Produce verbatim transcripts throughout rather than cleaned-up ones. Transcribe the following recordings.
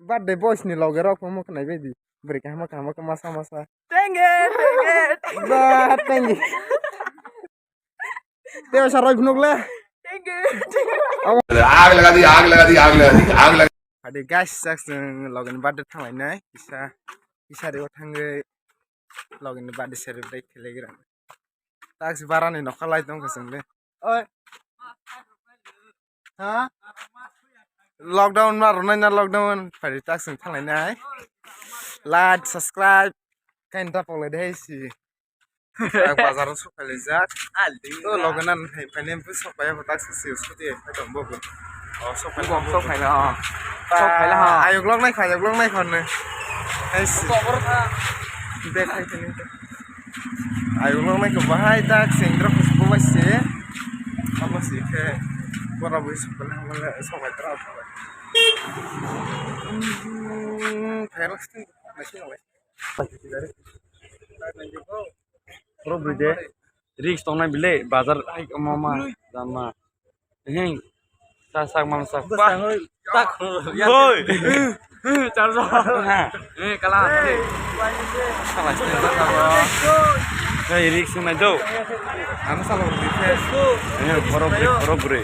Birthday boys ni loge rok phano khwnai bai di. Bwrwi kaham kaham masa masa. Tenge, tenge. Ba, tenge. Teo saroi phunuk le. Tenge, tenge. आग लगा दी, आग लगा दी, आग लगा दी, आग लगा दी। Adi guys, sak sung loge ni birthday thanglai nai. Isa, isa rio thangwi loge ni birthday celebrate khlai gira. Taksi barani nokha lai tongkha chwng le. Oi. Ha? Lockdown ma rwnai na lockdown phari taksi thanglai nai. Like, subscribe. Kain ta pole de si. Bazar sok phai jak. To loge nan hai phai nem sok phai taksi si scooty phai tong bo. Oh, sok phai. Sok phai na. Sok phai ha. Ayok lok nai kha, ayok lok nai kha ne. Hai si. Bek hai tini. Ayuk nang nai khe bahai tak sengdra khusbo bai se. Abo se khe bora bui sokole hamle sobai tra. Khairok sini nasi nolai. Bro bui de. Risk tongnai bile bazar ai mama dama. Hing. Sa sak mam sak. Bah. Tak. Hoi. Char sa. Eh kala. Kala sini tak apa. Hei rik sini do. Anu salah di. Eh boro bri boro bri.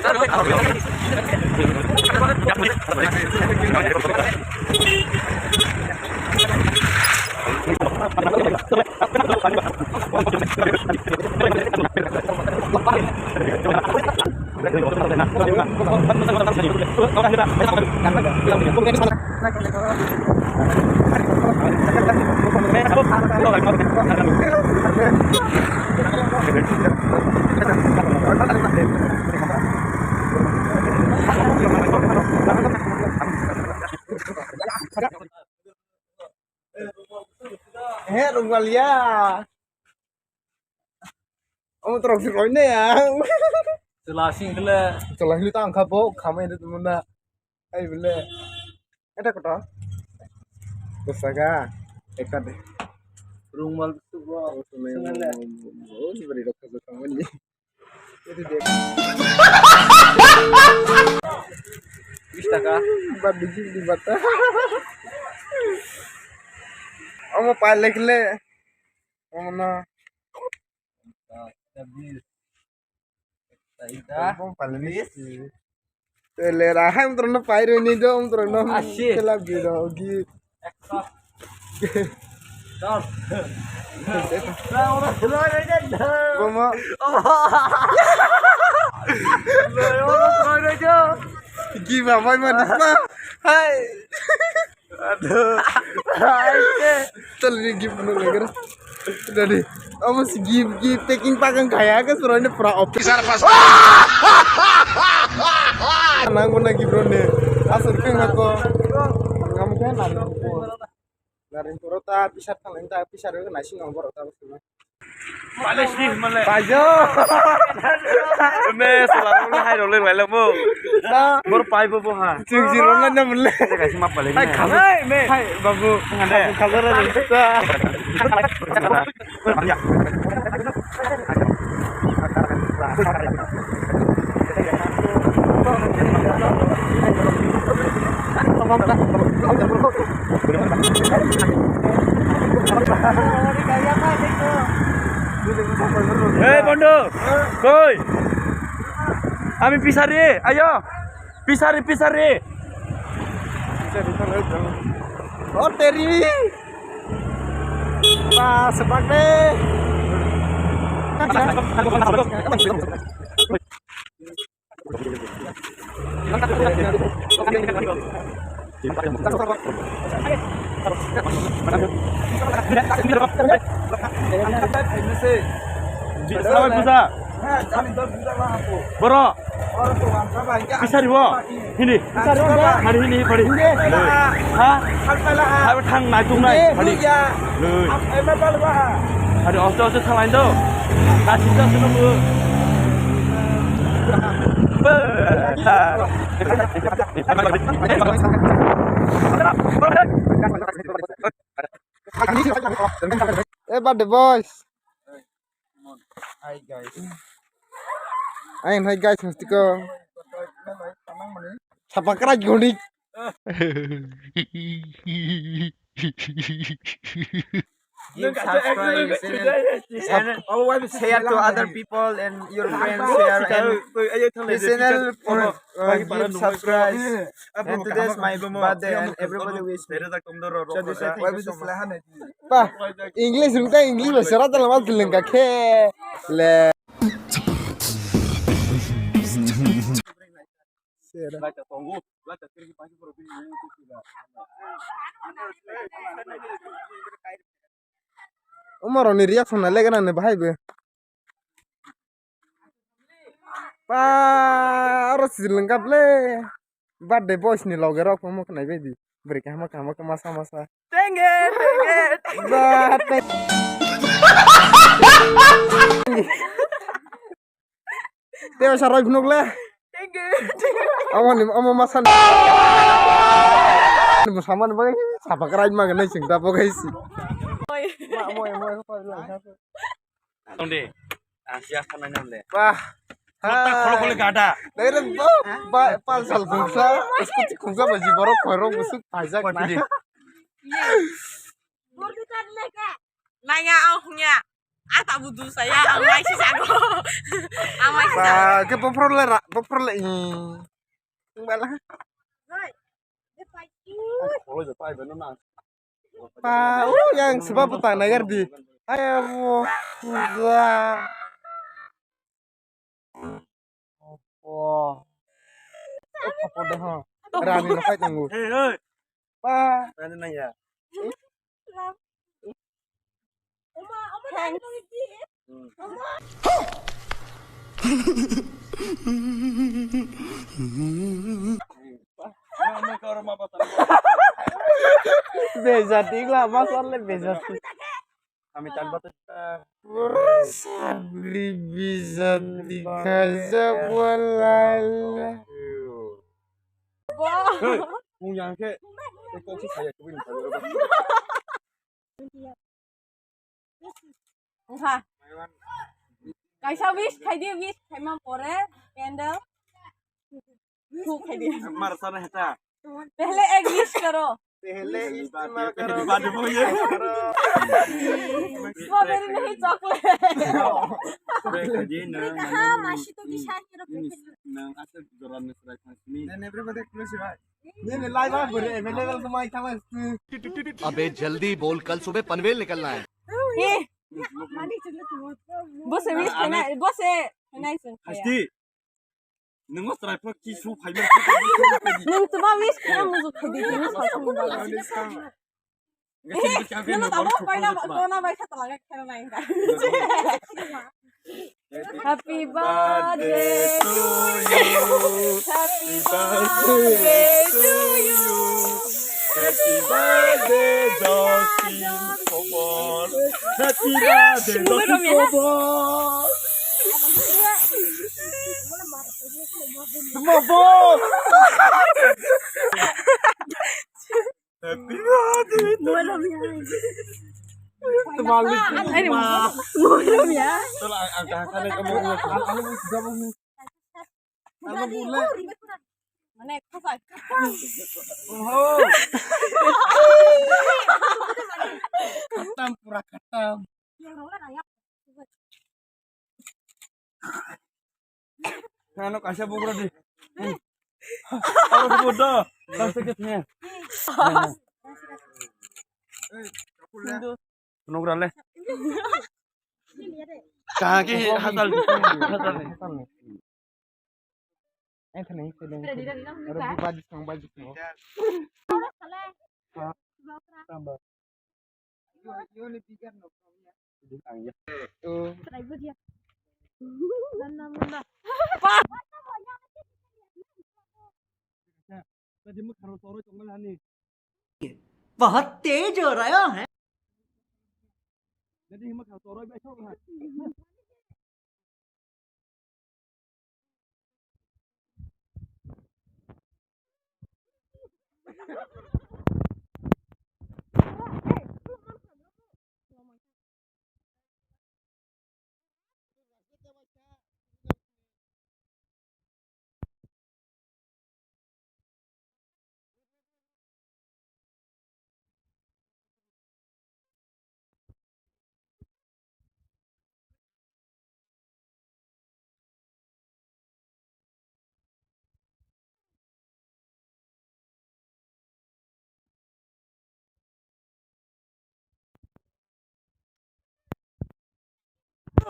He rungwaliya. Omo torok si roi ne ya. Chwla sing khle. Chwla hili ta angkha bo khamai de muna. Ai bile. Eta koto. Dosaga. Ekta de. Rungwal tu bo. Oh, si bari rok khajo tangmani. Bish taka. Bad biji di bata. Omo pai lekle. Omo na. Omo pai lekle. Tele ra hai umtro no pai roi ni jo umtro no. Ashi. Kela biro gi. Bomo. Gi ba bai ma dikma. Hai. Aduh. Hai. Tele gi puno legra. Dadi. Abo si gift, gift packing pakang kaya ke suroine pura officer pas. Nang mana gift rone. Asal ke ngako. Ngam ke nang. Narin puro ta pisar tang ta pisar ke nasi ngam boro ta. Pajo. Me sala mo hai role lai mo. Bor pai bo bo ha. Chuk ji role na mule. Kaisa ma pale. Hai kham. Hai babu. Kham kham. Hey, Bondo! Koi! Ami pisari, ayo! Pisari, pisari! Oh, teri! Wah, sepak deh! Sabai puja. Boro. Pisari bo. Hini. Hari hini padi. Ha? Hai thang nai tung nai. Padi. Lui. Hari oste oste thang lain do. Kasi kasi nunggu. Eh, birthday boys. Hi guys. Ayan, hi guys, mesti ko. Siapa kena goni? Give subscribe, channel, sub-, share to other people and your friends share and this channel for, uh, give subscribe. And today's my birthday and everybody wish me. So this, I think, so much. Pa, English rung ta English ba sera ta lama lengka khe le. Omo roni reaction na lega na ne bahai be. Pa, aro sileng kap le. Birthday boys ni loge rok omo khnai bai di. Bwrwi kaham kaham khe masa masa. Tenge, tenge, tenge. Ba, te-, Teo sa roi phunuk le. Thank you. Amo ni, amo masa ni. Ni mo saman bagai sapa kerai ma genai sing ta bagai si. Oi. Ma, mo, mo, mo, mo, mo. Tong de. Ah, siya sa nai nam le. Wah. Kota kholo kholo gada. Dai re ba, ba, pa sal khungsa, scooty khungsa ba ji borok khoro busuk phaijak nai. Yes. Naya, ang hungya. Ah, tak budu saya, ang mai si sago. Ang mai si sago. Ba, ke bophor le ra, bophor le, hmm. Bala. Ba, uh, yang sebab petang nagar di. Ayo, kuda. Oh. Eh, apa dah, ha? Rani na fight nunggu. Hei, hei. Pa. Rani na ya. Thanks. Bejati lah, Mas Orle bejati. Kami tanpa tetas. Pura sabri bisa dikhaja walala. Hei, kung yang ke. Kok si saya kewin. Wngkha. Kaisa wish khaidi, wish khaima pore candle. Thuk khaidi. Mar sana heta. Pehle ek wish karo. Pehle istemal karo. Strawberry nahi, chocolate. Chocolate khaidi na. Nang asa joran mesra khasni. Then everybody close your eyes. Nini live ah bere available to my thamas tu. अबे जल्दी बोल, कल सुबह पनवेल निकलना है। Eh. Bose wish khaina, bose khaina sung kaya. Hasti. Nung mas try pro ki su phai. Nung tuma wish khaina muzu khadi, nung sa sung ba. Nung tamo koina, koina bai khata laga khaina nai ka. Happy birthday to you. Happy birthday to you. Happy birthday, Justin Kobor. Happy birthday, Justin Kobor. Mabo. Happy birthday to you. Terbalik. Ayo, mau ya. Kalau ang-, angkat kamu, kamu, kamu, kamu, kamu boleh. Mana, kau. Oh. Katam, pura katam. Ano kaisa bugra di. Aro budo. Kaisa ke thne. Nugra le. Kaki hasal. Hasal ni. Hasal ni. Ang khna hi khna. Aro badi sang badi sang. Tamba. Ang ya. Oh. बहुत तेज हो रहा है।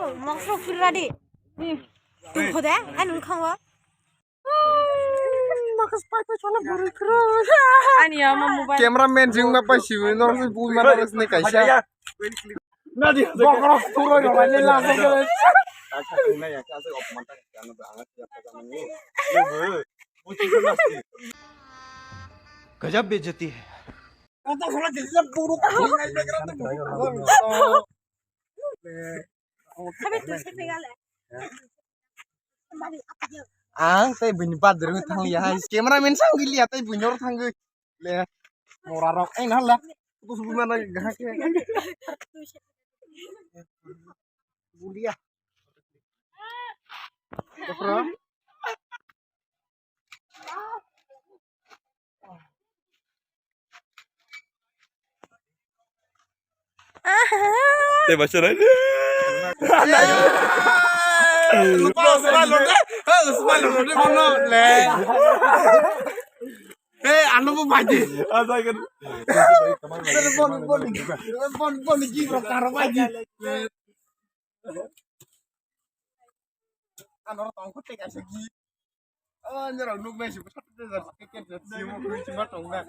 Mokso phirra di. Tungkho de, ani nukhango. Ani ama mobile. Cameraman jingma paisiwi norokni bui mana rokni kaisa. Bokrok thuroi rwlainai lama khe. गजब बेइज्जती है। Ang tei buini badrwi thangya hai. Cameraman sang gili ya tei buini oro thangwi. Le. Mora rok ai nahal la. Kutu subu mana gahak ya. Bulia. Bro. Tei bacha rai. Lupa smile lo de. Smile lo de kono le. Hey, ano bo baji. Asa kan. Bon bon bon bon ji bro karo baji. Ano tong ko tega se gi. Oh, nyara nuk mai si ko te jar ke ke si mo kui si ma tong na.